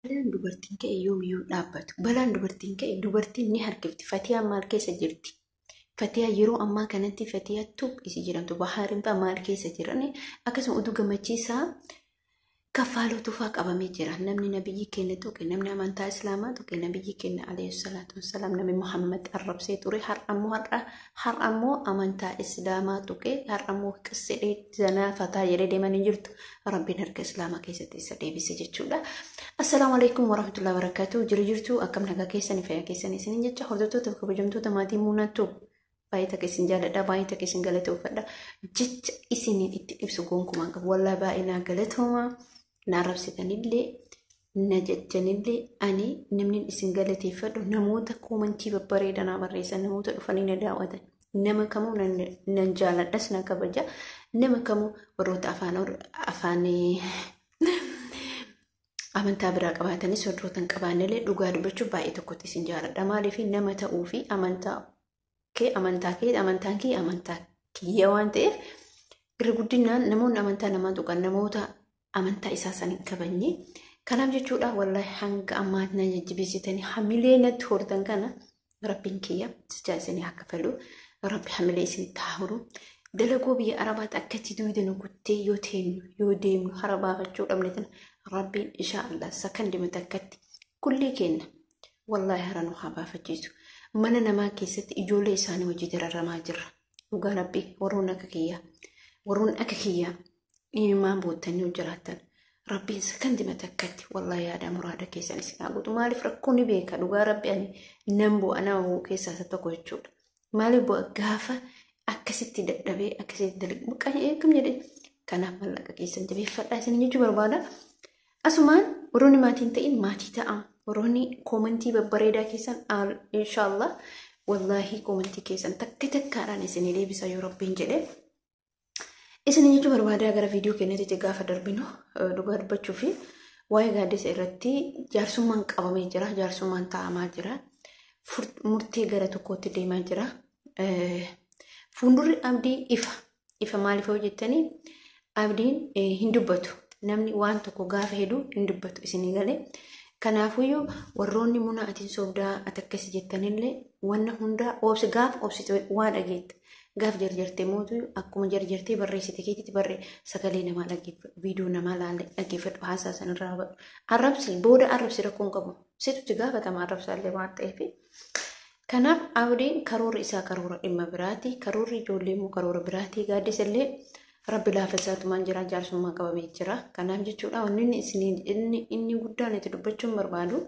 Balaan dubartiin ka'e yoomiyyuu hin dhaabbatu. Balaan dubartiin ka'e dubartiin ni harkifti. Fatiyaan maal keessa jirti? Fatiyaa yeroo ammaa kanatti Fatiyaa Tub isii jedhamtu Bahaariin fa'a maal keessa jiran, akkasuma oduu gammachiisaa Kaffaaloo Tufaa qabamee jira. Namni nabiyyi keenya tuqe, namni amantaa Islaamaa tuqe, nabiyyi keenya alayhi salaatu wassalaam, nabi Muhammad arrabsee ture. Har'ammoo har'a har'ammoo amantaa Islaamaa tuqe, har'ammoo qissedhee zanaa fataa jedhee deemanii jirtu. Rabbiin harka Islaamaa keessatti isa deebise jechuudha. Assalaamu alaikum warahmatullahi wabarakatuh. Jiru jirtu, akkam nagaa keessanii, fayyaa keessanii isinin jecha, hordoftoota kabajamtoota maatii Muunattuu, baay'ee takka isin jaalladha, baay'ee takka isin galateeffadha. Jecha isiniin itti ibsu gonkumaan qabu. Wallaahi baay'ee naa galatooma. Na arrabsitanillee, na jechanillee, ani namni isin galateeffadhu namoota koomantii babbareedaa naa barreessan, namoota dhufanii na daawwatan. Nama kamuu nan jaaladhas, na kabaja. Nama kamuu, warroota afaan afaan amantaa biraa qabaatanis, warroota hin qabaannellee, dhugaa dubbachuuf baay'ee tokkotti isin jaaladha. Maaliif nama ta'uu fi amantaa kee, amantaa kee, amantaan kee amantaa kiyya waan ta'eef, irra guddinaan namoonni amantaa namaa tuqan namoota amantaa isaa san hin kabajne. Kanaaf jechuudha, wallaahi hanga ammaa na jajjabeessitanii hamilee natti hortan kana Rabbiin kiyya jechaa isinii haa kafalu. Rabbi hamilee isinitti haa horu. Dalagoo biyya Arabaatti akkatti duuda nu guttee yoo teenyu yoo deemnu hara baafachuu dhabne tana Rabbiin insha Allah sakandima takkatti kullii kenna. Wallaahi hara nu haa baafachiisu. Mana namaa keessatti ijoollee isaanii hojii dararamaa jirra. Dhugaa Rabbii, warroonni akka kiyyaa, warroonni akka kiyyaa imimaan boottanii yoo jiraattan, Rabbiin sakandima takkatti wallaahi yaada muraada keessan isin haa guutu. Maaliif rakkoo ni beeka, dhugaa Rabbi ani nan bu'a, nama bu'u keessaa isa tokko jechuudha. Maaliif bu'a? Gaafa akkasitti dadhabee akkasitti dalagu kam jedhe. Kanaaf mallaqa keessan jabeeffadhaa isin jechuu barbaada. Asumaan warroonni maatii hin ta'in maatii ta'a. Warroonni koomantii babbareedaa keessan, inshaallah wallaahi koomantii keessan takka takkaadhaan isin deebisa yoo Rabbiin jedhe. Isin jechuu barbaadaa, gara viidiyoo keenyatti gaafa darbinu, dhugaa dubbachuu fi waa'ee gaaddisa irratti jaarsummaan qabamee jira. Jaarsummaan taa'amaa jira. Murtee gara tokkootti deemaa jira. Fuuldurri Abdii ifa. Ifa maaliif hoo jettanii, Abdiin hin dubbatu. Namni waan tokko gaafa hedu hin dubbatu isinii galee. Kanaafuyyuu warroonni muna atiin sobdaa, ati akkasi jettanillee, wanna hundaa obsi, gaafa obsite waa dhageetta. Gaaf jarjartee mootu akkuma jarjartee barreessite keetitti barree sagalee namaa dhaggeeffadhu, viidiyoo namaa laalle dhaggeeffadhu, haasaa sanarraa hubadhu. Arrabsi booda arrabsi rakkoon qabu. Situtti gaafatama arrabsaallee waan ta'eef. Kanaaf Abdiin karoora isaa karoora dhimma biraati. Karoorri ijoollee immoo karoora biraati. Gaaddisa illee Rabbi laafa isaatumaan jira, jaarsummaa qabamee jira. Kanaaf jechuudha, wanni inni inni guddaan itti dubbachuun barbaadu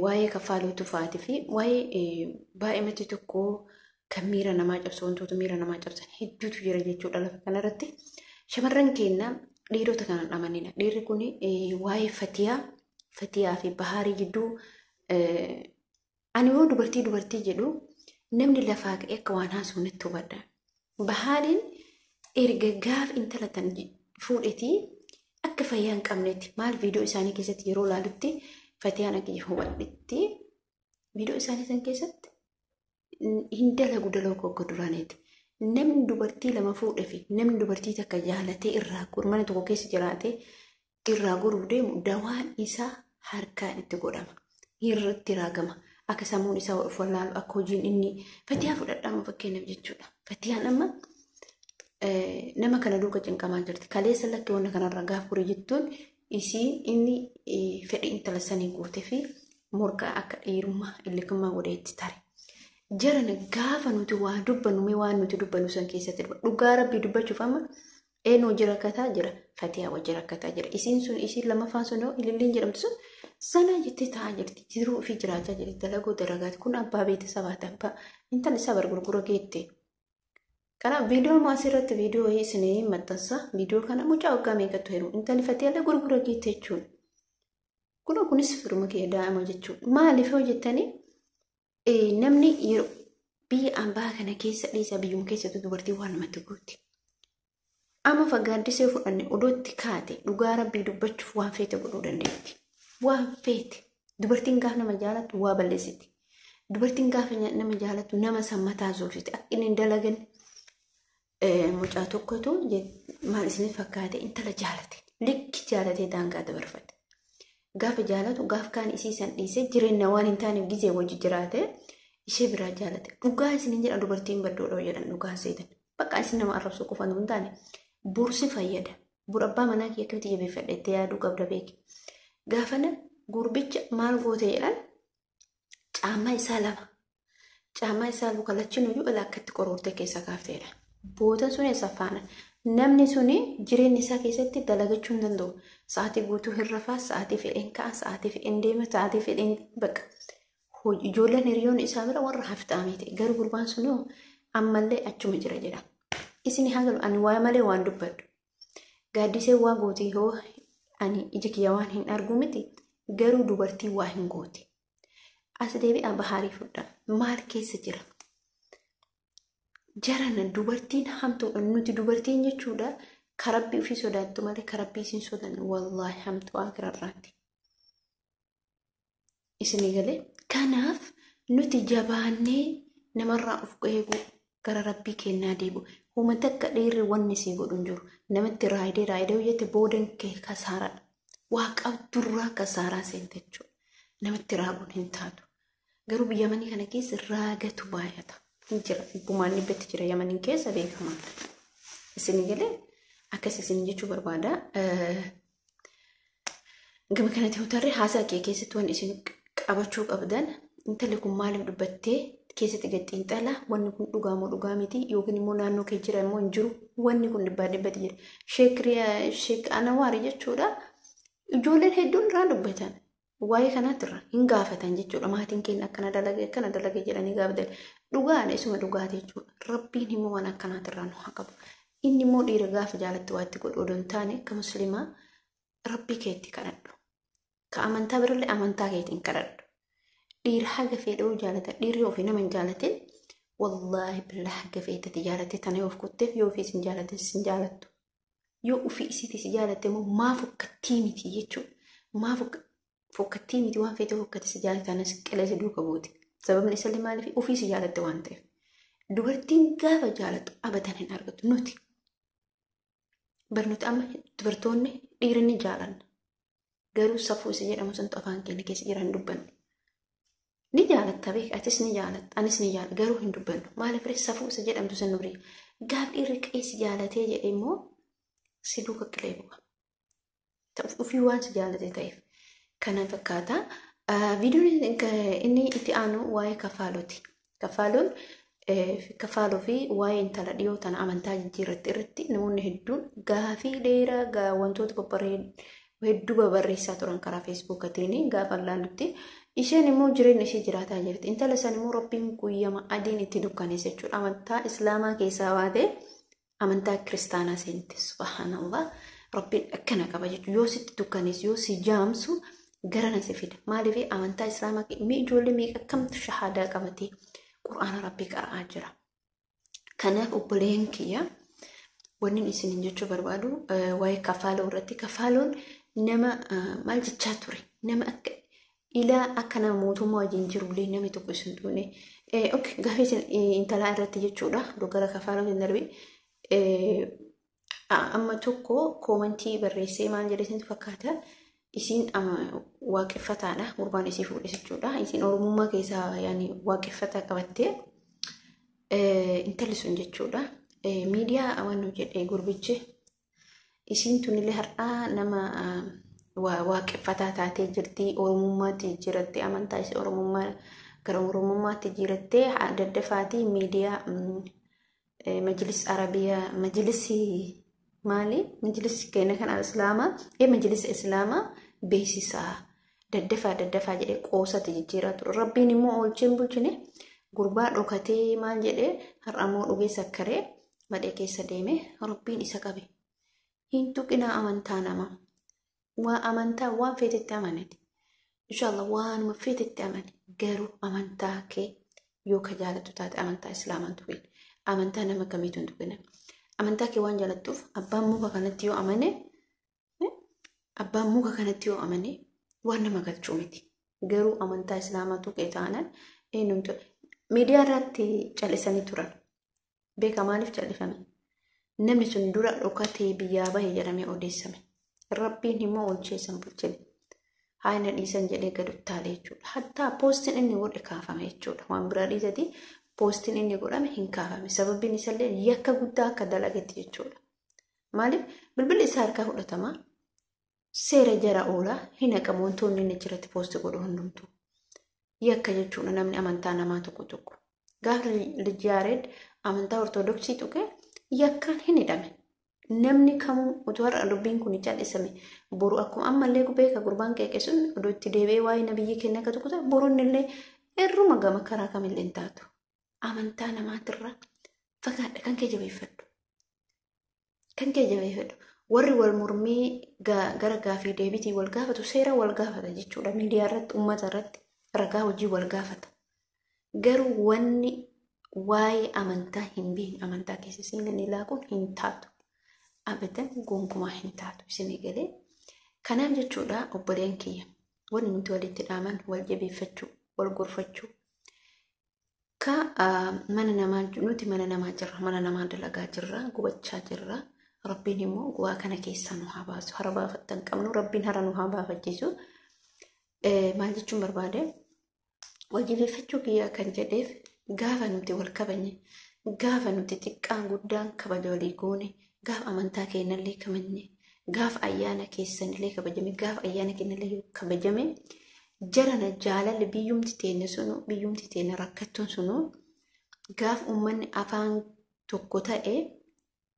waa'ee Kaffaaloo Tufaatii fi waa'ee baay'imatti tokko kan miira namaa cabsu, wantoota miira namaa cabsan hedduutu jira jechuudha lafa kanarratti. Shamarran keenya, dhiirota kanan amanina. Dhiirri kun waa'ee Fatiyaa fi Bahaarii gidduu, ani yoo dubartii dubartii jedhu namni lafaa ka'ee akka waan haasa'u natti hubadha. Bahaariin erga gaaf intala tan fuudhetii akka fayyaa hin qabnetti, maal viidiyoo isaanii keessatti yeroo ilaalutti, Fatiyaan akka hubadhetti viidiyoo isaanii san keessatti hin dalagu dalagu akka duraaniiti. Namni dubartii lama fuudhee fi namni dubartii takka jaalatee irraa goru, mana tokko keessa jiraatee irraa goruuf deemu, dawaan isaa harkaan itti godhama. Irratti raagama. Akka sammuun isaa of wallaalu, akka hojiin inni Fatiyaa fudhadhama fakkeenyaaf jechuudha. Fatiyaan amma nama kana duuka cinqamaa jirti. Kaleessa lakki wanna kanarra gaaf gorii jettuun isii inni fedhii intala sanii guutee fi morkaa akka dhiirummaa illikummaa godhee itti tare. Jarana gaafa nuti waa dubbannu, mee waan nuti dubbannu san keessatti dhugaa Rabbii dubbachuuf, amma eenyu hojii rakkataa jira? Fatiyaa wajji rakkataa jira. Isiin sun, isiin lamaffaan sun yoo Ililliin jedhamtu sun sana jettee taa'aa jirti. Jiruu ofii jiraachaa jirti. Dalagoo dalagaati. Kun abbaa beeta sabaati. Abbaa intala isaa bargurgura geette. Kanaaf viidiyoo asirratti viidiyoo wayii isinii maxxansa. Viidiyoo kana mucaa waggaa meeqattu heerumu. Intalli Fatiyaallee gurgura geette jechuudha. Kunoo kunis firuma kee daa'ima jechuudha. Maaliif yoo jettanii, namni yeroo biyya ambaa kana keessa dhiisa, biyyuma keessattuu dubartii waan namatti gooti. Amma fagaaddisee fudhanne, odootti kaate, dhugaa Rabbii dubbachuuf waan feete godhuu dandeetti. Waan feete. Dubartiin gaafa nama jaalattu waa balleessiti. Dubartiin gaafa nama jaalattu nama san mataa zoorsiti. Akka inni hin dalagan mucaa tokkotu maal isin fakkaate, intala jaalate. Likki jaalatee daangaa dabarfate. Gaafa jaalatu gaaf kaan isii san dhiisee jireenya waan hin taaneef gizee wajji jiraate ishee biraa jaalate. Dhugaa isiniin jedha dubartiin baddoodha jedhan dhugaa seetan. Bakka isin nama arrabsuu qofaan hin taane bursi fayyada. Bur abbaa manaa kee akkamitti jabeeffadha itti yaaduu qabda beeki. Gaafana gurbicha maal goote jedhan caammaa isaa lama. Caammaa isaa luka lachinuyyuu ilaa akkatti qoroortee keessa kaafteedha. Bootan sun eessa faana? Namni suni jireenya isaa keessatti dalagachuu hin danda'u. Sa'aatii guutuu hin rafaa, sa'aatii fedheen ka'a, sa'aatii fedheen deema, sa'aatii fedheen bakka. Ijoolleen hiriyoonni isaa bira warra haftaamii ta'e. Garuu gurbaan sunoo ammallee achuma jira jedha. Isin haa galu ani waa malee waan dubbadhu. Gaaddisee waa gootii hoo ani ija kiyya waan hin argu miti garuu dubartii waa hin gooti. As deebi'aa Bahaarii fudhaa. Maal keessa jira? Jarana dubartiin hamtuudha. Nuti dubartiin jechuudha ka rabbii ofii sodaattu malee ka rabbii isin sodaanne wallaahi hamtuu akirarraati. Isinii galee kanaaf nuti jabaannee namarraa of eeguu gara rabbii kennaa deebi'u. Huma takka dhiirri wanni sii godhu hin jiru. Namatti raayidee raayidee hojjette boodan kee kasaaraadha. Waa qabdurraa kasaaraa seente jechuudha. Namatti raaguun hin taatu. Garuu biyya Yamanii kana keessa raagatu baay'ata. Hin jira. Dhibbumaan dhibbatti jira Yamaniin keessa beekamaadha. Isin galee akkas isin jechuu barbaada. Gama kanatti hotarree haasaa kee keessatti waan isin qabachuu qabdan intalli kun maaliif dubbattee keessatti gad xiinxala wanni kun dhugaa moo dhugaa miti yookiin immoo naannoo kee jira immoo hin jiru wanni kun dhibbaa dhibbatti jira. Sheek Anawaari jechuudha. Ijoolleen hedduun irraa dubbatan. Waa'ee kanaatti irraa hin gaafatan jechuudha. Maatiin keenya akkana dalage akkana dalage jedhanii gaafatan. Dhugaan isuma dhugaati jechuudha. Rabbiin immoo waan akkanaatti irraa nu haa qabu. Inni immoo dhiira gaafa jaalatti waa itti godhu odoo hin taane akka musliimaa rabbii keetti kadhadhu. Ka amantaa birallee amantaa keetiin kadhadhu. Dhiira haga fedhuu jaalata. Dhiirri ofii nama hin jaalatin wallaahi billaa haga feetati jaalatte tana yoo of kutteef yoo ofii isin jaalatin sin jaalattu. Yoo ofii isiiti si jaalatte immoo maa fokkattii miti jechuudha. Maa fokkattii miti waan feete fokkate si jaalatte tanas qilee si duuka buuti. Sababni isallee maaliif ofii si jaalatte waan ta'eef. Dubartiin gaafa jaalattu abadan hin argatu nuti. Barnoota amma dubartoonni dhiira ni jaalanna. Garuu safuu isa jedhamu santu afaan keenya keessa jira hin dubbannu. Ni jaalatta beek atis ni jaalatta anis ni jaaladha garuu hin dubbannu. Maaliif ree safuu isa jedhamtu san nu bira. Gaaf dhiirri qe'ee si jaalatee jedhe immoo si duuka qilee bu'a. Ta'uuf ofii waan si jaalate ta'eef. Kana fakkaata. Viidiyoon inni itti aanu waa'ee kafaalooti. Kafaaloon kafaaloo fi waa'ee intala dhiyoo tana amantaa jijjiirratti irratti namoonni hedduun gaafii dheeraa wantoota babbareedoo hedduu babarreessaa turan karaa feesbuukatiin gaafa laallutti. Isheen immoo jireenya ishee jiraataa jirti. Intala san immoo rabbiin guyyama adiin itti dukkaneessa jechuudha. Amantaa islaamaa keessaa baatee amantaa kiristaanaa seente. Subhaanallah. Rabbiin akkana qaba jechuudha. Yoo sitti dukkaneessu yoo si jaamsu gara na si fida. Maaliif amantaa islaamaa mi ijoollee meeqa kamtu shahaadaa qabatee qur'aana rabbii qara'aa jira. Kanaaf obboleen kiyya wanni isin jechuu barbaadu waa'ee kafaaloo irratti kafaaloon nama maal jechaa ture nama akka ilaa akka nama mootummaa wajjin jirullee namni tokko isin tuune. Ok gaafii isin intalaa irratti jechuudha gara kafaaloo hin darbe. Amma tokko koomantii barreessee maal jedhe isintu fakkaata. Isiin waaqeffataadha gurbaan isii fuudhe jechuudha. Isiin oromummaa keessaa yaani waaqeffataa qabattee intalli sun jechuudha. Miidiyaa waan nu jedhe gurbichi isiin tunillee har'aa nama waaqeffataa taatee jirti oromummaatti jijjiirattee amantaa isii oromummaa gara oromummaatti jijjiirattee daddafaatii miidiyaa majlis arabiyaa majlisii maali majlisi keenya kan islaamaa majlisa islaamaa beeksisaa daddafaa daddafaa jedhee qoosatti jijjiiraa ture. Rabbiin immoo oolchee hin bulchine gurbaa dhokatee maal jedhee har'a immoo dhugee sakkaree badhee keessa deeme rabbiin isa qabe. Hin tuqinaa amantaa namaa. Waa amantaa waan feetetti amanati. Inshallah waanuma feetetti amani. Garuu amantaa kee yoo ka jaalattu taate amantaa islaamaa hin tuqin. Amantaa nama kamiitu hin tuqina. Amantaa kee waan jaalattuuf abbaan muka kanatti yoo amane abbaan muka kanatti yoo amane waan nama galchuu miti. Garuu amantaa islaamaa tuqee taanaan eenyumtu miidiyaa irratti callisanii turan. Beeka maaliif callifame? Namni sun dura dhokatee biyyaa bahe jedhamee odeessame. Rabbiin immoo oolchee isan bulchine. Haa dhiisan jedhee gad uttaale jechuudha. Hattaa poostiin inni godhe kaafame jechuudha. Waan biraa dhiisati poostiin inni godhame hin kaafame. Sababiin isallee yakka guddaa akka dalagetti jechuudha. Maaliif bilbilli isaa harkaa fudhatama. Seera jara oolaa hin haqamu wantoonni inni achirratti poosti godhu hundumtu. Yakka jechuudha namni amantaa namaa tokko tokko. Gaafa Lij Yaareed amantaa Ortodoksii tuqe yakkaan hin hidhame. Namni kamuu utuu har'a dubbiin kun callisame boru akkuma ammallee beeka gurbaan qeeqe sun oduu itti deebi'ee waa'ee nabiyyi keenya akka tuqu boru innillee irruma gama karaa kamillee hin taatu. Amantaa namaatirra fagaadha kan kee jabeeffadhu. Kan kee jabeeffadhu. Warri wal mormii gara gaafii deebiitii wal gaafatu seera wal gaafata jechuudha. Miidiyaa irratti uummata irratti ragaa hojii wal gaafata. Garuu wanni waa'ee amantaa hin beekne amantaa keessa seenanii laaquun hin taatu. Abadan gonkumaa hin taatu isinii galee. Kanaaf jechuudha obboleen kiyya wanni nuti walitti dhaaman wal jabeeffachuu, wal gorfachuu. Ka mana namaa nuti mana namaa jirra, mana namaa dalagaa jirra, gubachaa jirra. Rabbiin immoo waa kana keessaa nu haa baasu. Hara baafattan qabnu Rabbiin hara nu haa baafachiisu. Maal jechuun barbaade? Wal jabeeffachuu kiyyaa kan jedheef gaafa nuti wal kabajne, gaafa nuti xiqqaan guddaan kabaja walii goone, gaafa amantaa keenyallee kabajne, gaafa ayyaana keessanillee kabajame, gaafa ayyaana keenyallee kabajame, jarana jaalalli biyyumti teenya sunu, biyyumti teenya rakkattuun sunu, gaafa uummanni afaan tokko ta'e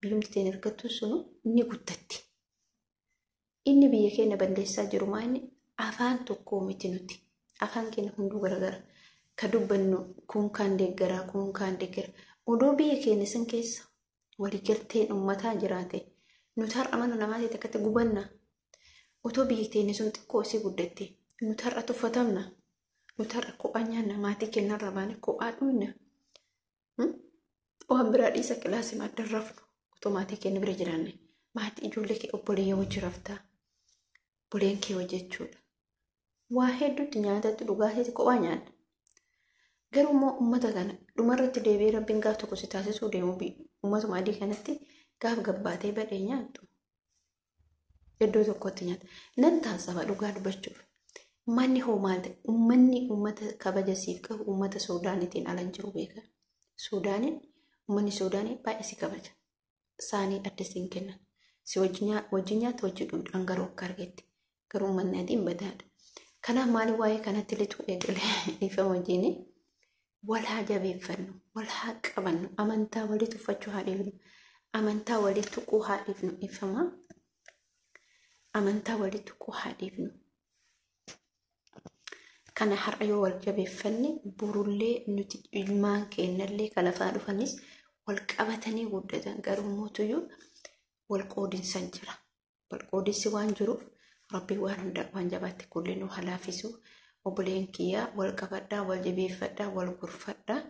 biyyumti teenya rakkattuun sunu ni guddatti. Inni biyya keenya balleessaa jiru maa inni afaan tokkoo miti nuti. Afaan keenya hunduu garagara. Ka dubbannu kun kaan deeggaraa, kun kaan deeggara. Odoo biyya keenya san keessa waliigalteen uummataa jiraate nuti har'a mana namaatiitti akkatti gubanna. Otoo biyya teenya sun xiqqoo isii guddatte nuti har'a tuffatamna. Nuti har'a kophaa nyaanna maatii keenyarra baane kophaa dhuyna. Waan biraa dhiisa kilaasii madda rafnu otoo maatii keenya bira jiraanne maatii ijoollee kee obboleeyyan wajji raftaa. Obboleen kee wajji jechuudha. Waa hedduutti nyaatatti dhugaatiitti kophaa nyaanna. Garuu immoo uummata kana dhumarratti deebi'ee Rabbiin gaaf tokko si taasisuu deemu uummatuma adii kanatti gaaf gabbaatee badhee nyaattu. Iddoo tokkotti nyaata. Nan taasisa dhugaa dubbachuuf. Manni hoo maal ta'e? Uummanni uummata kabaja siif qabu uummata Suudaaniitiin ala hin jiru beeka. Suudaaniin uummanni Suudaanii baay'ee si kabaja. Saanii adda siin kennan. Si wajjin nyaata wajji dhuudhaan garuu akka argetti. Garuu uummanni adiin badaadha. Kanaaf maali waa'ee kanatti lixuu eegalee dhiifama wajjin wal haa jabeeffannu, wal haa qabannu, amantaa walii tuffachuu haa dhiifnu, amantaa walii tuquu haa dhiifnu dhiifama. Amantaa walii tuquu haa dhiifnu. Kana har'a yoo wal jabeeffanne borullee nuti ilmaan keenyallee kan lafaa dhufanis wal qabatanii guddatan garuu mootuyyuu wal qoodinsan jira. Wal qoodinsi waan jiruuf Rabbiin waan hunda waan jabaatti kulli nu haa laaffisu. Obboleen kiyyaa wal qabadhaa, wal jabeeffadhaa, wal gorfadhaa.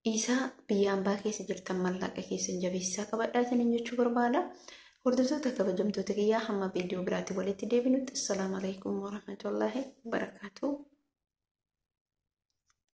Isa biyya ambaa keessa jirtan mallaqa keessan jabeessaa qabadhaa isiniin jechuu barbaada. Hordoftoota kabajamtoota kiyyaa hamma viidiyoo biraatti walitti deebinutti. Assalaamu alaikum warahmatullaahi wabarakaatuh.